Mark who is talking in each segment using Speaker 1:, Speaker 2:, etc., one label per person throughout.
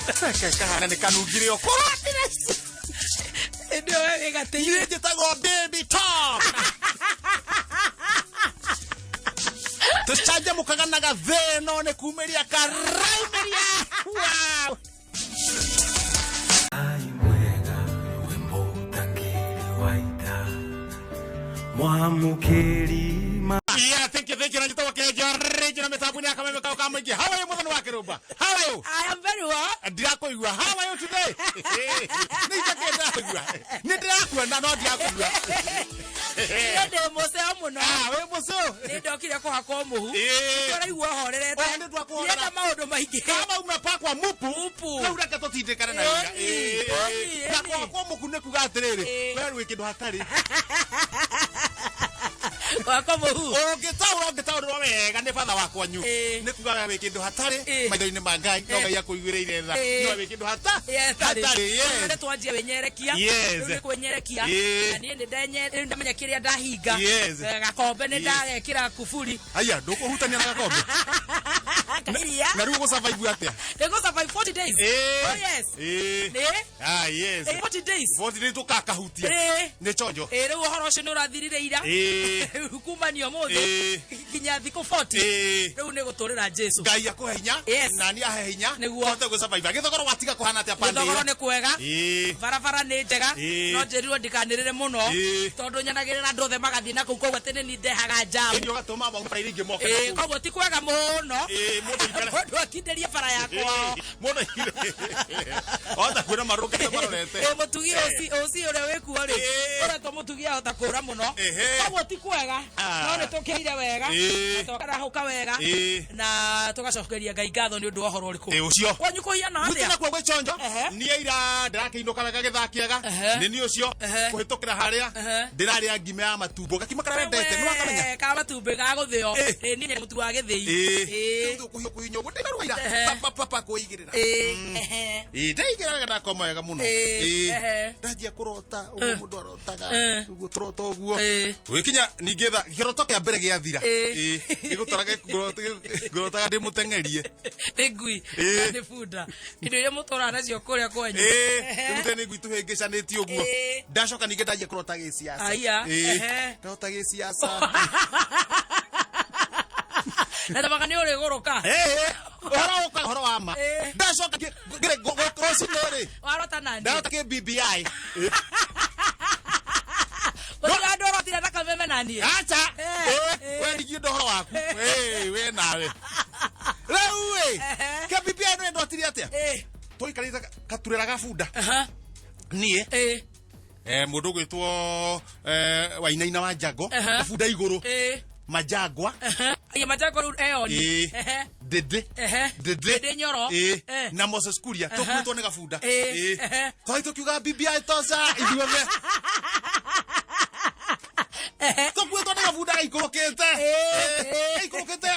Speaker 1: Reke kahana nĩ kanungire o kũratire.
Speaker 2: Ĩndĩ ĩyo wĩ gatĩ-inĩ.
Speaker 1: Niĩ njĩtagwo Baby Tom. Tũcanjamũkaga na gathĩno nĩ kumĩria karaumĩria. Wow.
Speaker 3: Ai mwega wĩ mũtangĩri wa ita mwamũkĩri ma
Speaker 1: Yeah, thank you, thank you. Najitoa kejo rejo na mitambo ya kameme kao kama ingi. How are you muthoni wa kirumba? How are you?
Speaker 2: I am very well.
Speaker 1: Ndirakuigua. How are you today? Nĩ njake ndirakuigua. Nĩ ndĩrakuona no ndirakuigua.
Speaker 2: Niĩ ndĩ mũceo mũno.
Speaker 1: Ah, wĩ mũceo.
Speaker 2: Nĩ ndokire kũhakwo mũhu.
Speaker 1: Ĩĩ.
Speaker 2: Ũraigua horerete.
Speaker 1: Oya, nĩ twakũhorera.
Speaker 2: Ndienda maũndũ maingĩ.
Speaker 1: Kama umepakwa mupu,
Speaker 2: Mupu.
Speaker 1: rĩu reke tũtindĩkane na wĩra.
Speaker 2: Ĩni,
Speaker 1: Ĩĩ.
Speaker 2: ĩni,
Speaker 1: Na
Speaker 2: ĩni.
Speaker 1: kũhakwo muku nĩ kuga atĩrĩrĩ,
Speaker 2: Ĩĩ.
Speaker 1: we wĩ kĩndũ hatarĩ.
Speaker 2: Kũhakwo mũhu.
Speaker 1: Ũngĩtaũra ũngĩtaũrĩrwo wega nĩ batha wa kwanyu.
Speaker 2: Ĩĩ.
Speaker 1: Nĩ kuga we wĩ kĩndũ hatarĩ
Speaker 2: Ĩĩ.
Speaker 1: maitho-inĩ ma Ngai, no
Speaker 2: Ĩĩ.
Speaker 1: Ngai akũiguĩrĩire tha.
Speaker 2: Ĩĩ.
Speaker 1: No wĩ kĩndũ hata
Speaker 2: Yes, tarĩ.
Speaker 1: hatarĩ. Yes.
Speaker 2: Nĩ twanjia wĩnyerekia.
Speaker 1: Yes.
Speaker 2: Rĩu nĩ kwĩnyerekia.
Speaker 1: Ĩĩ.
Speaker 2: Na niĩ nĩ rĩu ndamenya kĩrĩa ndahinga.
Speaker 1: Yes.
Speaker 2: Gakombe nĩ
Speaker 1: Ĩĩ.
Speaker 2: ndagekĩra kuburi.
Speaker 1: Aya, ndũkũhutania na gakombe.
Speaker 2: Kairia.
Speaker 1: Na rĩu ũgũ-survive atĩa?
Speaker 2: Nĩ gũ survive 40 days.
Speaker 1: Ĩĩ.
Speaker 2: Oh yes.
Speaker 1: Ĩĩ.
Speaker 2: Nĩ?
Speaker 1: Ah, yes.
Speaker 2: 40 days.
Speaker 1: 40 days tũkakahutia.
Speaker 2: Ĩĩ.
Speaker 1: Nĩ chonjo.
Speaker 2: Ĩĩ rĩu ũhoro ũcio nĩ ũrathirire ira.
Speaker 1: Ĩĩ.
Speaker 2: Rĩu kumania ũmũthĩ
Speaker 1: Ĩĩ.
Speaker 2: nginya thikũ 40.
Speaker 1: Ĩĩ.
Speaker 2: Rĩu nĩ gũtũrĩra Jesu.
Speaker 1: Ngai akũhe hinya
Speaker 2: Yes.
Speaker 1: na niĩ ahe hinya
Speaker 2: Nĩguo.
Speaker 1: tũhote gũ-survive. Gĩthogoro watiga kũhana atĩa pande
Speaker 2: Gĩthogoro
Speaker 1: ĩyo?
Speaker 2: nĩ kwega.
Speaker 1: Ĩĩ.
Speaker 2: Barabara nĩ njega.
Speaker 1: Ĩĩ.
Speaker 2: No njĩrirwo ndikanĩrĩre mũno.
Speaker 1: Ĩĩ.
Speaker 2: Tondũ nyanagĩrĩra andũ othe magathiĩ na kũu koguo atĩ nĩ niĩ ndehaga jam.
Speaker 1: Ĩni ũgatũma mauma iria ingĩ moke
Speaker 2: Ĩĩ
Speaker 1: na kũu.
Speaker 2: koguo ti kwega mũno.
Speaker 1: Ĩĩ, mũndũ aikare.
Speaker 2: Mũndũ akindĩrie bara ya kwao.
Speaker 1: Ĩĩ, mũndũ aikare. Ota kuona marũkĩte marorete.
Speaker 2: Ĩĩ mũtugi ũci ũrĩa wĩkuo rĩ.
Speaker 1: Ĩĩ.
Speaker 2: Ũretwo mũtugi ahota kũra mũno.
Speaker 1: Ehe.
Speaker 2: Koguo ti kwega.
Speaker 1: Ah.
Speaker 2: No nĩ tũkĩire wega.
Speaker 1: Ĩĩ.
Speaker 2: Na tũkarahũka wega.
Speaker 1: Ĩĩ.
Speaker 2: Na tũgacokeria Ngai ngatho nĩ ũndũ wa ũhoro ũrĩkũ.
Speaker 1: Ĩĩ, ũcio.
Speaker 2: Kwanyu kũhiana
Speaker 1: Gwitũ
Speaker 2: atĩa?
Speaker 1: nakuo gwĩ chonjo
Speaker 2: Ehe.
Speaker 1: niĩ ira ndĩrakĩinũka wega gĩthaa kĩega
Speaker 2: Ehe.
Speaker 1: nĩ niĩ ũcio
Speaker 2: Ehe.
Speaker 1: kũhĩtũkĩra harĩa
Speaker 2: Ehe.
Speaker 1: ndĩrarĩa ngima ya matumbo gakima karĩa wendete nĩ wakamenya
Speaker 2: Wee, ka matumbĩ ga gũthĩo.
Speaker 1: Ĩĩ.
Speaker 2: Ĩĩ niĩ mũtu wa gĩthĩi.
Speaker 1: Ĩĩ.
Speaker 2: Ĩĩ.
Speaker 1: Rĩu kũhiũ kũhinya ũguo ndĩraruga ira
Speaker 2: Ehe.
Speaker 1: papa papa kũigĩrĩra
Speaker 2: Ĩĩ. Ehe.
Speaker 1: Ĩĩ, ndaigĩrĩra wega ndakoma wega mũno
Speaker 2: Ĩĩ.
Speaker 1: Ĩĩ.
Speaker 2: Ehe.
Speaker 1: Ndanjia kũrota ũguo mũndũ arotaga
Speaker 2: Eh.
Speaker 1: ũguo tũrota ũguo
Speaker 2: Ĩĩ.
Speaker 1: gwĩkinya ningĩ tha kĩroto kĩa mbere gĩathira
Speaker 2: Ĩĩ.
Speaker 1: Ĩĩ. Gĩgũtwara ngũrotaga ndĩ mũteng'erie
Speaker 2: Nĩ ngui.
Speaker 1: Ĩĩ.
Speaker 2: Nĩ bunda. Indo iria mũtũraga nacio kũrĩa kwanyu.
Speaker 1: Ĩĩ, nĩ ngui tũhĩngĩcanĩtie ũguo
Speaker 2: Ĩĩ.
Speaker 1: Ndacoka ningĩ ndanjia kũrota gĩciaca.
Speaker 2: Aya,
Speaker 1: Ĩĩ,
Speaker 2: ehe.
Speaker 1: ndarota gĩciaca.
Speaker 2: Na tamaga nĩ ũrĩgũrũka.
Speaker 1: Ĩĩ, ũhoro ũka ũhoro wa ma.
Speaker 2: Ĩĩ.
Speaker 1: Ndacoka rũcinĩ rĩ
Speaker 2: Warota nani?
Speaker 1: ndarota kĩ BBI.
Speaker 2: Gũtirĩ andũ ũrotire na kameme naniĩ.
Speaker 1: Aca.
Speaker 2: Eh,
Speaker 1: Ĩĩ,
Speaker 2: eh.
Speaker 1: we ndigio ũhoro waku. Ĩĩ, we nawe rĩu ĩ
Speaker 2: Ehe.
Speaker 1: kĩ BBI nĩ ndotire atĩa?
Speaker 2: Ĩĩ.
Speaker 1: Tũikarĩte katurera ga bunda
Speaker 2: Aha.
Speaker 1: niĩ
Speaker 2: Ĩĩ.
Speaker 1: Mũndũ ũgwĩtwo Wainaina wa Njango
Speaker 2: Aha.
Speaker 1: kabunda igũrũ
Speaker 2: Ĩĩ.
Speaker 1: Majangwa.
Speaker 2: Aha. Ĩĩ, Majangwa rĩu eoni.
Speaker 1: Ĩĩ.
Speaker 2: Ehe.
Speaker 1: Ndĩndĩ.
Speaker 2: Ehe.
Speaker 1: Ndĩndĩ.
Speaker 2: Ndĩndĩ Nyoro.
Speaker 1: Ĩĩ.
Speaker 2: Eh.
Speaker 1: Na Moses Kuria
Speaker 2: Aha.
Speaker 1: tũkuĩtwo nĩ gabunda.
Speaker 2: Ĩĩ.
Speaker 1: Ĩĩ.
Speaker 2: Ehe.
Speaker 1: Twai tũkiuga BBI toca ithuothe
Speaker 2: Ehe.
Speaker 1: tũkuĩtwo nĩ gabunda gaikũrũkĩte.
Speaker 2: Ĩĩ.
Speaker 1: Ĩĩ, gaikũrũkĩte.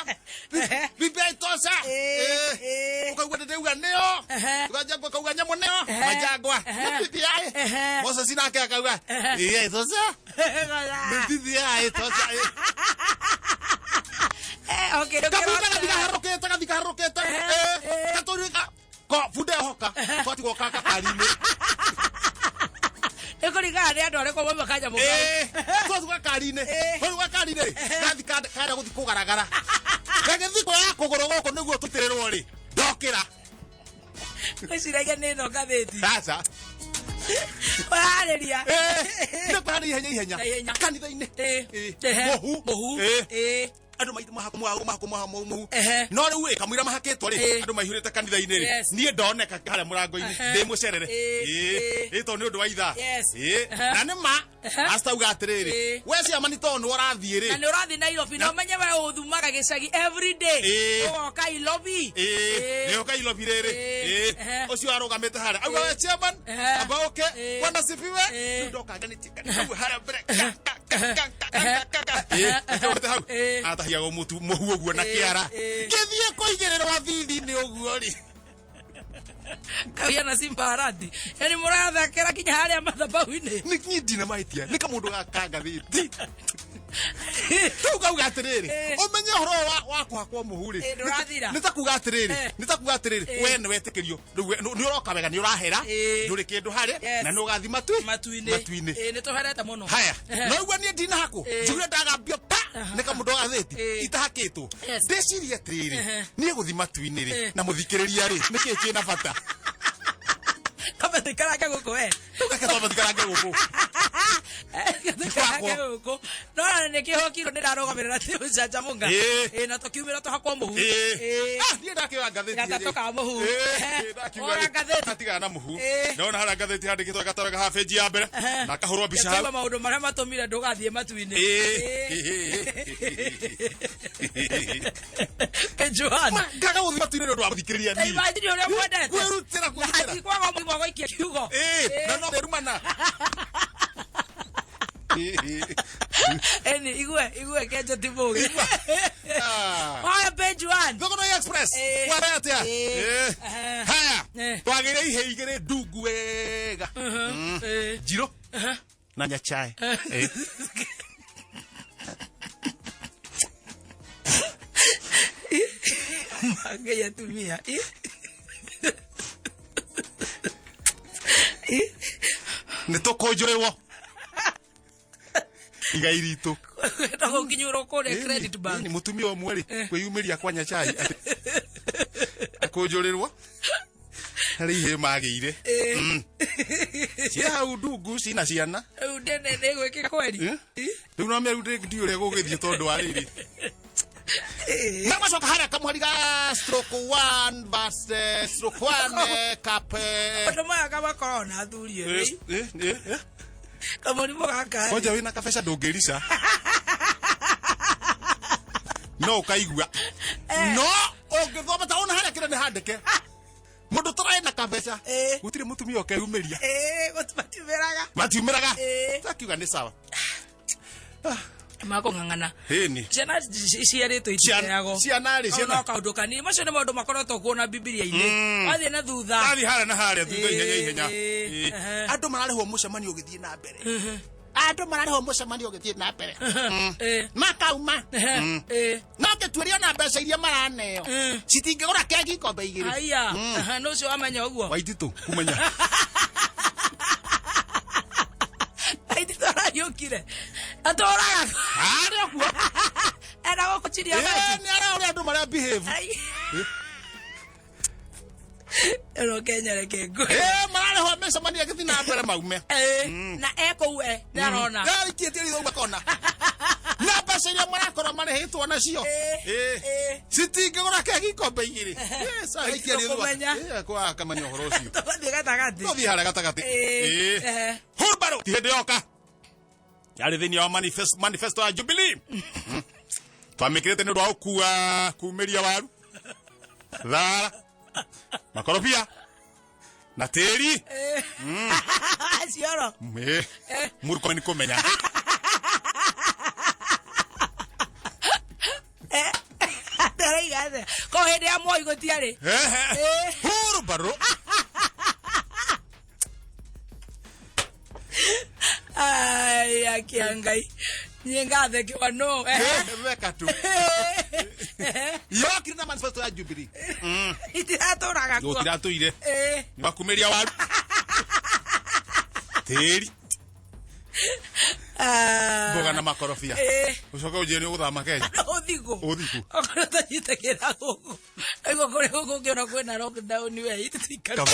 Speaker 2: Ehe.
Speaker 1: BBI toca.
Speaker 2: Ĩĩ.
Speaker 1: Ĩĩ.
Speaker 2: Ĩĩ.
Speaker 1: Ũkaigua ndĩndĩ auga nĩo.
Speaker 2: Ehe.
Speaker 1: Majangwa kauga nyamũ nĩo.
Speaker 2: Ehe.
Speaker 1: Majangwa
Speaker 2: Ehe.
Speaker 1: nĩ BBI.
Speaker 2: Ehe.
Speaker 1: Moses nake akauga
Speaker 2: Ehe.
Speaker 1: ĩĩ toca. BBI toca.
Speaker 2: Eh, okay,
Speaker 1: Kabunda
Speaker 2: ndũkĩrota.
Speaker 1: gathi kaharũkĩte gathi kaharũkĩte.
Speaker 2: Ehe.
Speaker 1: Ĩĩ, gatũrĩ ko bunda yohoka twatigwo ka gakari-inĩ.
Speaker 2: Nĩ kũringana nĩ andũ arĩkũ mauma kanyamũ kau.
Speaker 1: Ĩĩ, twatigwo gakari-inĩ.
Speaker 2: Ĩĩ.
Speaker 1: Twatigwo gakari-inĩ gathi kanda gũthi kũgaragara gagĩthi kuoya kũgũrũ gũkũ nĩguo tũitĩrĩrwo rĩ ndokĩra.
Speaker 2: Ngwĩciragia nĩ ĩno ngathĩti.
Speaker 1: Aca.
Speaker 2: Ũrarĩria.
Speaker 1: Ĩĩ, nĩ kũhana ihenya ihenya.
Speaker 2: Na ihenya.
Speaker 1: Kanitha-inĩ.
Speaker 2: Ĩĩ.
Speaker 1: Ĩĩ.
Speaker 2: Ehe.
Speaker 1: Mũhu.
Speaker 2: Mũhu.
Speaker 1: Ĩĩ.
Speaker 2: Ĩĩ.
Speaker 1: Andũ maitũ mahakwo mahakwo mahakwo mahakwo mũhu.
Speaker 2: Ehe.
Speaker 1: No rĩu ĩ kamũira mahakĩtwo rĩ
Speaker 2: Ĩĩ.
Speaker 1: andũ maihũrĩte kanitha-inĩ rĩ
Speaker 2: Yes.
Speaker 1: niĩ ndoneka harĩa mũrango-inĩ
Speaker 2: Ehe.
Speaker 1: ndĩ mũcerere.
Speaker 2: Ĩĩ.
Speaker 1: Ĩĩ.
Speaker 2: Ĩĩ.
Speaker 1: Ĩ tondũ nĩ ũndũ wa ithaa.
Speaker 2: Yes.
Speaker 1: Ĩĩ.
Speaker 2: Ehe.
Speaker 1: Na nĩ ma
Speaker 2: Ehe.
Speaker 1: asta auga atĩrĩrĩ
Speaker 2: Ĩĩ.
Speaker 1: we ciamani tondũ nĩ ũrathiĩ
Speaker 2: Na
Speaker 1: rĩ
Speaker 2: nĩ ũrathiĩ Nairobi na ũmenye we ũthumaga gĩcagi every day.
Speaker 1: Ĩĩ.
Speaker 2: Ũgoka Ilobi.
Speaker 1: Ĩĩ, nĩ ũka Ilobi rĩrĩ.
Speaker 2: Ĩĩ.
Speaker 1: Ĩĩ.
Speaker 2: Ehe.
Speaker 1: Ũcio arũgamĩte harĩa auga we chairman
Speaker 2: Ehe.
Speaker 1: amba ũke.
Speaker 2: Ĩĩ.
Speaker 1: Bwana sifiwe.
Speaker 2: Ĩĩ.
Speaker 1: Rĩu ndoka nganĩtie hau harĩa mbere ka, ka, ka, ka, ka, ka, ka, ka. Ĩĩ, nĩkĩo hau
Speaker 2: Ĩĩ.
Speaker 1: atahiagwo mũtu mũhu ũguo na
Speaker 2: Ĩĩ,
Speaker 1: kĩara
Speaker 2: ĩĩ.
Speaker 1: ngĩthiĩ kũigĩrĩrwo thithi-inĩ ũguo rĩ
Speaker 2: Kawia na Simba Arati. Yaani mũrathakĩra nginya harĩa mathabahu-inĩ.
Speaker 1: Nĩ niĩ ndina mahĩtia nĩ kamũndũ gaka ngathĩti. Rĩu ngauga atĩrĩrĩ,
Speaker 2: Eh.
Speaker 1: ũmenye ũhoro ũyũ wa kũhakwo mũhu rĩ,
Speaker 2: Eh, ndũrathira.
Speaker 1: nĩ ta kuga atĩrĩrĩ,
Speaker 2: Eh.
Speaker 1: nĩ ta kuga atĩrĩrĩ,
Speaker 2: Eh.
Speaker 1: we nĩ wetĩkĩrio rĩu nĩ ũroka wega, nĩ ũrahera,
Speaker 2: Eh.
Speaker 1: ndũrĩ kĩndũ harĩ,
Speaker 2: Yes.
Speaker 1: na nĩ ũgathiĩ
Speaker 2: matu-inĩ.
Speaker 1: matu-inĩ.
Speaker 2: Ĩĩ, nĩ tũherete mũno.
Speaker 1: Haya,
Speaker 2: Ehe.
Speaker 1: no igua niĩ ndinahakwo,
Speaker 2: Eh.
Speaker 1: njugire ndagambio pa nĩ kamũndũ gathĩti
Speaker 2: Eh.
Speaker 1: itahakĩtwo.
Speaker 2: Yes.
Speaker 1: Ndĩcirie atĩrĩrĩ,
Speaker 2: Ehe.
Speaker 1: niĩ gũthiĩ matu-inĩ rĩ,
Speaker 2: Eh.
Speaker 1: na mũthikĩrĩria rĩ, nĩkĩĩ kĩna bata?
Speaker 2: Kamba tũikarange gũkũ we.
Speaker 1: Rĩu reke twambe tũikarange gũkũ.
Speaker 2: Tũikarange gũkũ. No na nĩkĩhokirwo nĩndarũgamĩrĩra ti ũcanjamũka.
Speaker 1: Ĩĩ.
Speaker 2: Ĩĩ, na tũkiumĩra tũhakwo mũhu.
Speaker 1: Ĩĩ.
Speaker 2: Ĩĩ.
Speaker 1: Ah, niĩ ndakĩoya ngathĩti
Speaker 2: Gatatũ
Speaker 1: ĩrĩ.
Speaker 2: ka mũhu.
Speaker 1: Ĩĩ, ndakiuga
Speaker 2: Ora
Speaker 1: rĩ,
Speaker 2: ngathĩti.
Speaker 1: atigana na mũhu.
Speaker 2: Ĩĩ.
Speaker 1: Ndona harĩa ngathĩti handĩkĩtwo gataro ga benji ya mbere,
Speaker 2: Ehe.
Speaker 1: na akahũrwo mbica hau.
Speaker 2: Twaigua maũndũ marĩa matũmire ndũgathiĩ matu-inĩ.
Speaker 1: Ĩĩ.
Speaker 2: Ĩĩ. Joan.
Speaker 1: Ngaga gũthiĩ matu-inĩ nĩ ũndũ wa gũthikĩrĩria niĩ.
Speaker 2: Imagine ũrĩa mwendete.
Speaker 1: Kwĩrutĩra, kwĩrutĩra.
Speaker 2: Na hatikwaga mũrimũ wa gũikia kiugo.
Speaker 1: Ĩĩ, na no nderumana.
Speaker 2: Ĩni, igue, igue kenje ti mũgĩ.
Speaker 1: Igua. Ah.
Speaker 2: Oya page one.
Speaker 1: Thogono Express.
Speaker 2: Ĩĩ.
Speaker 1: Wara atĩa?
Speaker 2: Ĩĩ.
Speaker 1: Ĩĩ.
Speaker 2: Ehe.
Speaker 1: Haya.
Speaker 2: Eh.
Speaker 1: Twagĩire ihe igĩrĩ ndungu wega.
Speaker 2: Ĩĩ.
Speaker 1: Njirũ na nyachae. Ĩĩ.
Speaker 2: Ngai atumia. Ĩ.
Speaker 1: Nĩ tũkũnjũrĩrwo igai ritũ.
Speaker 2: Kwenda gũkinyũrwo kũrĩa Credit Bank.
Speaker 1: Nĩ mũtumia ũmwe rĩ kwĩyumĩria kwa nyachai atĩ akũnjũrĩrwo harĩ ihĩ magĩire. Ciĩ hau ndungu cina ciana.
Speaker 2: Rĩu ndene nĩ gwĩkĩka kweri.
Speaker 1: Eh? Rĩu no mĩaru ndiũĩ ũrĩa gũgĩthiĩ tondũ wa rĩrĩ. Na gwacoka harĩa kamũhari ga stroke 1 verse stroke 1 cap
Speaker 2: Maũndũ maya kamakoragwo na athuri ethĩ. Kamũrimũ gaka.
Speaker 1: Kwanja wĩna kabeca ndũngĩrica no ũkaigua no ũngĩthoma ta ona harĩa kĩrĩa nĩ handĩke mũndũ tũrarĩ na kabeca
Speaker 2: Eh.
Speaker 1: gũtirĩ mũtumia ũkeyumĩria.
Speaker 2: Ĩĩ, matiumĩraga.
Speaker 1: Matiumĩraga.
Speaker 2: Eh.
Speaker 1: Takiuga nĩ sawa.
Speaker 2: Makũng'ang'ana.
Speaker 1: Ĩni.
Speaker 2: Ciana ciarĩtwo itiheagwo.
Speaker 1: Ciana rĩ,
Speaker 2: Kau
Speaker 1: ciana
Speaker 2: no kaũndũ kanini. Macio nĩ maũndũ makoretwo kuo na Bibilia-inĩ. Wathiĩ na thutha.
Speaker 1: Athiĩ harĩa na harĩa thutha ihenya ihenya.
Speaker 2: Ĩĩ,
Speaker 1: Ĩĩ.
Speaker 2: ehe.
Speaker 1: Andũ mararĩhwo mũcemanio ũgĩthiĩ na mbere, andũ mararĩhwo mũcemanio ũgĩthiĩ na mbere
Speaker 2: Ĩĩ.
Speaker 1: makauma.
Speaker 2: Ehe. Ĩĩ.
Speaker 1: No ngĩtuĩria ona mbeca iria maraneo citingĩgũra keki ikombe igĩrĩ.
Speaker 2: Aya. Ehe, nũ ũcio wamenya ũguo?
Speaker 1: Waititũ kumenya.
Speaker 2: Waititũ arariũkire. Atũraga.
Speaker 1: Harĩa kuo.
Speaker 2: Enda gũkũchiria
Speaker 1: Ĩĩ,
Speaker 2: maji.
Speaker 1: nĩ arĩa ũrĩa andũ marĩa behave.
Speaker 2: Ai. Ĩno Kenya reke ngwe.
Speaker 1: Ĩĩ, mararĩhwo mĩcemanio ĩgĩthiĩ na mbere maume.
Speaker 2: Ĩĩ, na ekũu e nĩarona.
Speaker 1: Arikĩtie ritho makona na mbeca iria marakorwo marĩhĩtwo nacio.
Speaker 2: Ĩĩ,
Speaker 1: Ĩĩ.
Speaker 2: ĩĩ.
Speaker 1: Citingĩgũra keki ikombe igĩrĩ. Ĩĩ, sawa, aikia ritho.
Speaker 2: Kũmenya.
Speaker 1: Ĩĩ, akamenya ũhoro ũcio.
Speaker 2: Tũgathiĩ gatagatĩ.
Speaker 1: Tũthiĩ harĩa gatagatĩ.
Speaker 2: Ĩĩ,
Speaker 1: Ĩĩ.
Speaker 2: ehe.
Speaker 1: Hurubaro ti hĩndĩ yoka yarĩ thĩinĩ wa manifesto ya Jubilee. Twamĩkĩrĩte nĩ ũndũ wa gũkua kumĩria waru, thara, makorobia na tĩri.
Speaker 2: Cioro.
Speaker 1: Ĩĩ. Murkomen kũmenya.
Speaker 2: Ndaraiga atĩa? Ko hĩndĩ ya Moi gũtiarĩ.
Speaker 1: Ehe. Hurubaro.
Speaker 2: Ai, akia Ngai. Niĩ ngathekewa no. Ehe.
Speaker 1: Theka tu.
Speaker 2: Ehe.
Speaker 1: Yokire na manifesto ya Jubilee.
Speaker 2: Itiratũraga kuo.
Speaker 1: Gũtiratũire.
Speaker 2: Ĩĩ.
Speaker 1: Wakumĩria waru, tĩri,
Speaker 2: Ah.
Speaker 1: mboga na makorobia.
Speaker 2: Ĩĩ.
Speaker 1: Ũcoke ũnjĩre nĩ ũgũthama Kenya.
Speaker 2: Ũthikũ.
Speaker 1: Ũthikũ.
Speaker 2: Okorwo tũnyitagĩra gũkũ. Aigua kũrĩ gũkũ ũngĩona kwĩna lockdown we itũikara.
Speaker 1: Kaba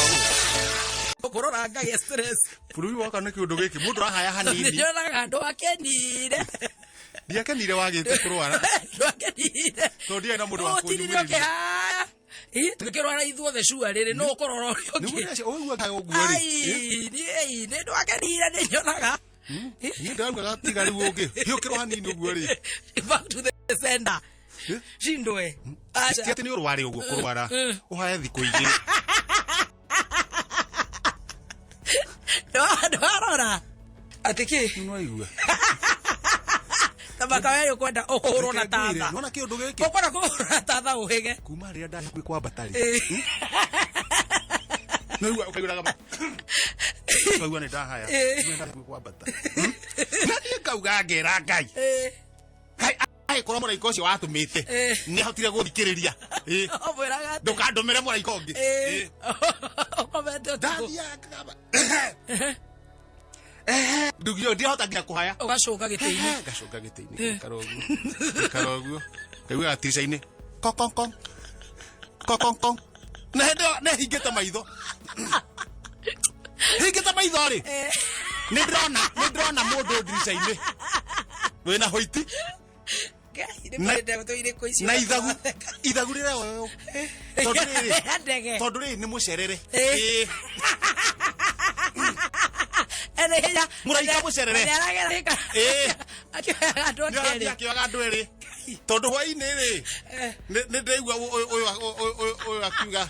Speaker 2: Kũrora ngagĩa stress.
Speaker 1: Bũrũri woka nĩ kĩũndũ gĩkĩ mũndũ arahaya hanini.
Speaker 2: Nĩnyonaga andũ akenire.
Speaker 1: Ndiakenire wagĩte kũrwara.
Speaker 2: Andũ akenire.
Speaker 1: Tondũ ndiarĩ na mũndũ wa
Speaker 2: Ũtindire
Speaker 1: kũnyumĩrĩria.
Speaker 2: ũkĩhaya. Ĩ, tũkĩrwara ithuothe cua rĩrĩ no ũkũrora ũrĩa
Speaker 1: Nĩguo
Speaker 2: ũngĩ.
Speaker 1: ndĩracia, ũiguaga ũguo rĩ.
Speaker 2: Ai, niĩ nĩ ndũ akenire nĩ nyonaga.
Speaker 1: Niĩ ndĩraugaga tiga rĩu ũngĩ hiũkĩrwo hanini ũguo rĩ.
Speaker 2: Back to the sender.
Speaker 1: Eh?
Speaker 2: Shindwe.
Speaker 1: Ti atĩ nĩ ũrware ũguo kũrwara ũhaye thikũ igĩrĩ.
Speaker 2: Ndwarora. Atĩ kĩ?
Speaker 1: Nĩwaigua.
Speaker 2: Tabaka wewe ũkwenda ũkũhũrwo na
Speaker 1: Reke ngwĩre,
Speaker 2: tatha.
Speaker 1: nĩwona kĩũndũ gĩkĩ
Speaker 2: Ũkwenda kũhũrwo na tatha ũhĩge.
Speaker 1: kuma rĩrĩa ndahakuhĩ kwambata rĩ,
Speaker 2: Ĩ.
Speaker 1: nĩwaigua ũkaigua ũkaigua nĩ ndahaya.
Speaker 2: Ĩ.
Speaker 1: Nĩ ndahakuhĩ kwambata. Na niĩ ngauga ngera Ngai.
Speaker 2: Ĩ.
Speaker 1: Angĩkorwo mũraika ũcio watũmĩte
Speaker 2: Eh.
Speaker 1: nĩ ahotire gũthikĩrĩria. Ĩ.
Speaker 2: Ũmwĩraga atĩ
Speaker 1: Ndũkandũmĩre mũraika ũngĩ.
Speaker 2: Ĩ.
Speaker 1: Ĩ.
Speaker 2: Ũkomete ũtukũ.
Speaker 1: Ndathiaga ngaba. Ndugio ndihota nginya kũhaya.
Speaker 2: Ũgacũnga gĩtĩ-inĩ.
Speaker 1: Ngacũnga gĩtĩ-inĩ ngaikara ũguo. Ngaikara ũguo. Ngaigua gatirica-inĩ. Kong kong kong. Kong kong kong. Na hĩndĩ ĩyo nĩ hingĩte maitho. Hingĩte maitho rĩ. Nĩ ndĩrona mũndũ ndirica-inĩ. Wĩna hoiti.
Speaker 2: Ngai, nĩ
Speaker 1: Na-
Speaker 2: mũrĩ ndeto irĩkũ icio
Speaker 1: Na ithagu. Ithagu rĩrĩa Tondũ rĩrĩ.
Speaker 2: Ndege.
Speaker 1: Tondũ rĩrĩ nĩ mũcerere.
Speaker 2: Eh.
Speaker 1: Ĩ.
Speaker 2: Ene hinya.
Speaker 1: Mũraika mũcerere.
Speaker 2: Nĩ aragera.
Speaker 1: Ĩ.
Speaker 2: Akĩoyaga andũ
Speaker 1: Nĩ arathiĩ
Speaker 2: erĩ.
Speaker 1: akĩoyaga andũ erĩ. Tondũ hwaĩ-inĩ rĩ nĩ ndĩraigua ũyũ akiuga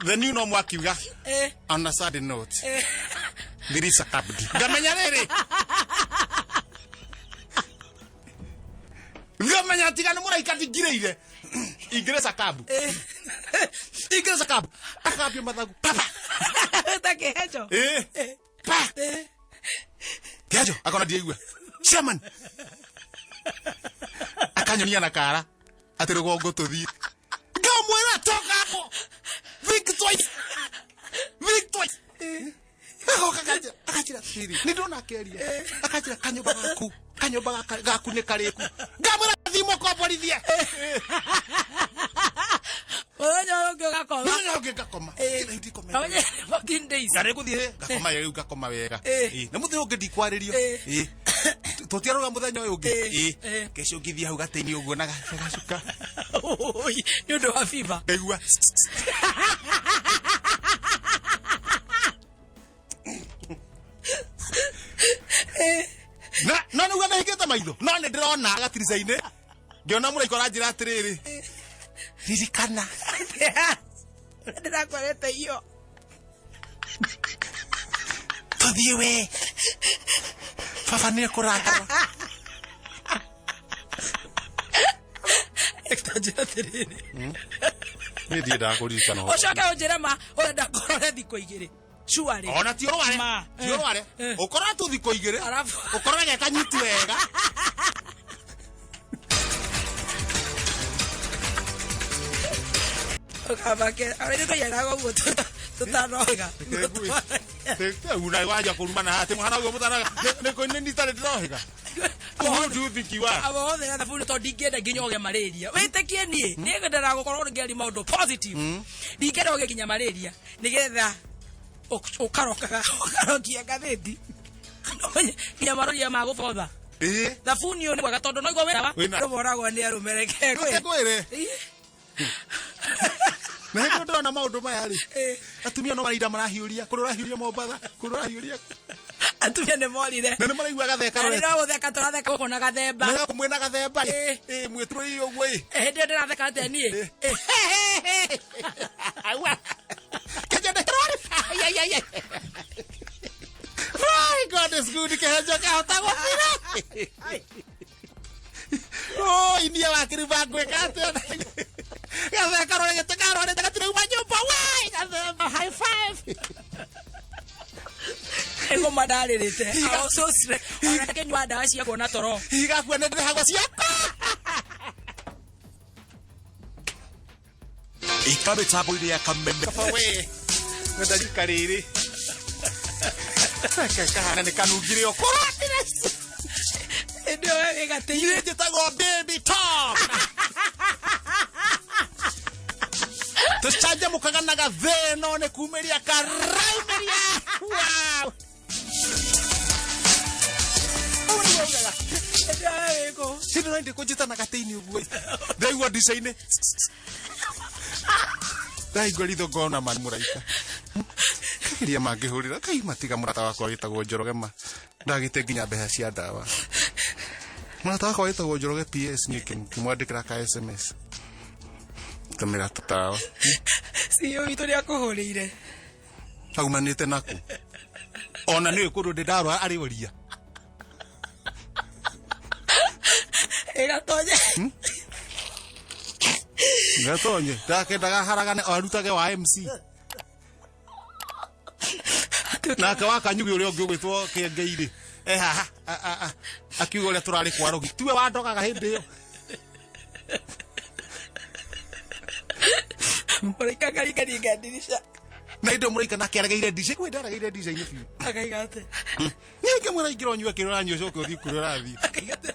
Speaker 1: the new normal akiuga
Speaker 2: Eh.
Speaker 1: on a sad note
Speaker 2: Eh.
Speaker 1: there is a kabdi. Ngamenya rĩrĩ ngamenya tiga nĩ mũraika ndingirĩire ingĩrĩ cakabu ingĩrĩ cakabu akambia mathagu papa
Speaker 2: Ta kĩheco.
Speaker 1: ĩ pa kĩanjo akona ndiaigua chairman akanyonia na kara atĩ rũgongo tũthiĩ ngamwĩra toka hapo think twice think twice agoka kanjĩra akanjĩra atĩrĩrĩ nĩ ndona akĩaria akanjĩra kanyũmba gaku kanyũmba gaku nĩ karĩku ngamwĩra thiĩ mũkomborithie.
Speaker 2: Mũthenya ũyũ ũngĩ ũgakoma.
Speaker 1: Mũthenya ũngĩ ngakoma. Rĩu ndikomete.
Speaker 2: Mũthenya 14 days.
Speaker 1: Na nĩngũthiĩ ngakoma rĩu ngakoma wega.
Speaker 2: Eh.
Speaker 1: Ĩ, na mũthenya ũngĩ ndikwarĩrio.
Speaker 2: Eh.
Speaker 1: Ĩ. Tũtiarũga mũthenya ũyũ ũngĩ.
Speaker 2: Eh.
Speaker 1: Ĩ.
Speaker 2: Eh.
Speaker 1: Kesho ngĩthiĩ hau gatĩ-inĩ ũguo na gacuka.
Speaker 2: Oi, nĩ ũndũ wa fever.
Speaker 1: Ngaigua. Na no nĩguo nĩhingĩte maitho no nĩ ndĩrona gatirica-inĩ ngĩona mũraika ũranjĩra atĩrĩrĩ ririkana
Speaker 2: Ndĩrakwarĩte iyo.
Speaker 1: tũthiĩ we baba nĩ ekũrakara.
Speaker 2: Ta njĩra atĩrĩrĩ.
Speaker 1: Niĩ ndiendaga kũririkana ũhoro.
Speaker 2: Ũcoke ũnjĩre ma ũrenda ngorore thikũ igĩrĩ. Surely.
Speaker 1: Ona ti ũrware
Speaker 2: Ma.
Speaker 1: ti ũrware
Speaker 2: Eh.
Speaker 1: ũkorore tu thikũ igĩrĩ
Speaker 2: Arabu.
Speaker 1: ũkorore gekanyitu wega.
Speaker 2: Ũkamake. Ona ithuĩ tũiaraga ũguo tũtanoga.
Speaker 1: Una waja kũrumana haha atĩ mũhana ũguo mũtanoga nĩ nitarĩ ndĩrohĩga. Who do you think you are?
Speaker 2: Abo othe na thabuni tondũ ndingĩenda nginya ũgĩe malaria. Wĩtĩkie niĩ nĩngwendaga gũkorwo ngĩaria maũndũ positive. Ndingĩenda ũgĩe nginya malaria nĩgetha ũkarokaga ũkarokia ngathĩti. Nginya maroria ma gũbotha.
Speaker 1: Ĩ.
Speaker 2: Thabuni ũyũ nĩ mwega tondũ no igua wĩra wa
Speaker 1: Wĩna-
Speaker 2: andũ moragwo nĩ arũme reke ngwĩre.
Speaker 1: Ngwĩre.
Speaker 2: Ĩ.
Speaker 1: Na hĩndĩ ĩyo ndĩrona maũndũ maya rĩ
Speaker 2: Ĩ.
Speaker 1: atumia no marinda marahiũria kũrĩa ũrahiũria Mombatha kũrĩa ũrahiũria
Speaker 2: Atumia nĩ morire.
Speaker 1: na nĩ maraigua gatheka
Speaker 2: Na
Speaker 1: rorete.
Speaker 2: nĩ no gũtheka tũratheka gũkũ na gathemba.
Speaker 1: Na mwĩna gathemba rĩ
Speaker 2: Ĩ.
Speaker 1: ĩ mwĩtũrĩire ũguo ĩ.
Speaker 2: Hĩndĩ ĩyo ndĩratheka atĩa niĩ? Ĩ.
Speaker 1: Kejende kĩrwari. Ai, ai, ai, ai. My God is good kĩhenjo kĩahota gũthira. Oh, inia wakĩrima ngwĩka atĩa? Gatheka rorete karorete gatirauma nyũmba wai gathemba high five.
Speaker 2: Ĩgũma ndarĩrĩte. I was so stressed. Ona ngĩnyua ndawa cia kuona toro.
Speaker 1: Hihi gakua nĩ ndĩrehagwo ciakwa.
Speaker 3: Ika mĩtambo-inĩ ya kameme.
Speaker 1: Kaba we. Ndarika rĩrĩ. Gaka kahana nĩ kanungire ũkũrũ.
Speaker 2: Hĩndĩ ĩyo we wĩ gatĩ-inĩ.
Speaker 1: Niĩ njĩtagwo Baby Tom. Tũcanjamũkaga na gathĩ no nĩ kumĩria karaumĩria. Wow. Ũguo nĩguo augaga.
Speaker 2: Hĩndĩ ĩyo we wĩ kũ?
Speaker 1: Hĩndĩ ĩyo ndĩ kũnjĩta na gatĩ-inĩ ũguo. Ndaigua ndica-inĩ. Ndaigua ritho ngona ma mũraika. Iria mangĩhũrĩra kai matiga mũrata wakwa wĩtagwo Njoroge ma ndagĩte nginya mbeca cia ndawa. Mũrata wakwa wĩtagwo Njoroge PS niĩ ngĩmwandĩkĩra ka SMS. Tũmĩra tũtawa.
Speaker 2: CEO witũ nĩakũhũrĩire.
Speaker 1: Aumanĩte naku. Ona nĩũĩ kũndũ ndĩ ndarwara arĩ oria.
Speaker 2: Ĩgatonye.
Speaker 1: Gatonye. Ndakendaga haragane o arutage wa MC. Nake wa Kanyugi ũrĩa ũngĩ ũgwĩtwo Kĩengei-rĩ e haha akiuga ũrĩa tũrarĩ kwa Rogi tiwe wandogaga hĩndĩ ĩyo.
Speaker 2: Mũraika akaringaringa ndirica.
Speaker 1: Na hĩndĩ ĩyo mũraika nake aregeire ndica, kwĩ ndaregeire ndica-inĩ biũ.
Speaker 2: Akaiga atĩa?
Speaker 1: Niĩ ngĩmwĩra ingĩra ũnyue kĩrĩa ũranyua ũcoke ũthiĩ kũrĩa ũrathiĩ.
Speaker 2: Akaiga atĩa?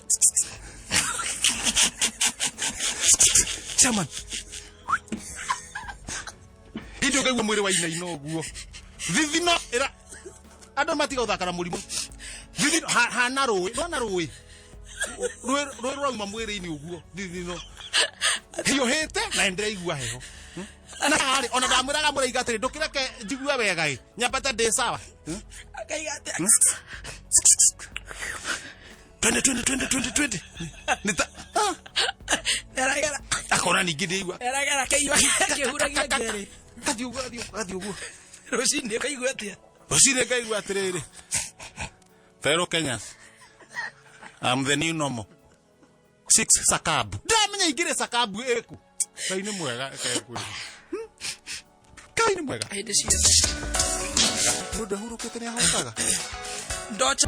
Speaker 1: Chairman. Hĩndĩ ĩyo ngaigua mwĩrĩ wainaina ũguo. Thithino ĩra andũ matiga gũthaka na mũrimũ. Thithino hana rũĩ, ndona rũĩ. Rũĩ rũĩ rũrauma mwĩrĩ-inĩ ũguo thithino. Hiũhĩte na nĩndĩraigua heho. Na harĩ ona ndamwĩraga mũraiga atĩrĩ ndũkĩreke njigue wega ĩ. Nyambate ndĩ sawa.
Speaker 2: Akaiga atĩa?
Speaker 1: Twende twende twende twende twende. Nita ah,
Speaker 2: Eragera.
Speaker 1: akona ningĩ ndĩigua.
Speaker 2: Eragera kĩiyua kĩhuragia ngerĩ.
Speaker 1: Gathiĩ ũguo gathiĩ ũguo gathiĩ ũguo.
Speaker 2: Rũcinĩ ũkaigua atĩa?
Speaker 1: Rũcinĩ ngaigua atĩrĩrĩ. Fellow Kenyans, I'm the new normal. Six sakabu. Ndamenya ingĩrĩ sakabu ĩku. Ngai nĩ mwega ĩkekwĩra. Ngai nĩ mwega.
Speaker 2: Hĩndĩ ciothe.
Speaker 1: Mũndũ ahurũkĩte nĩ ahotaga.
Speaker 2: Ndocha.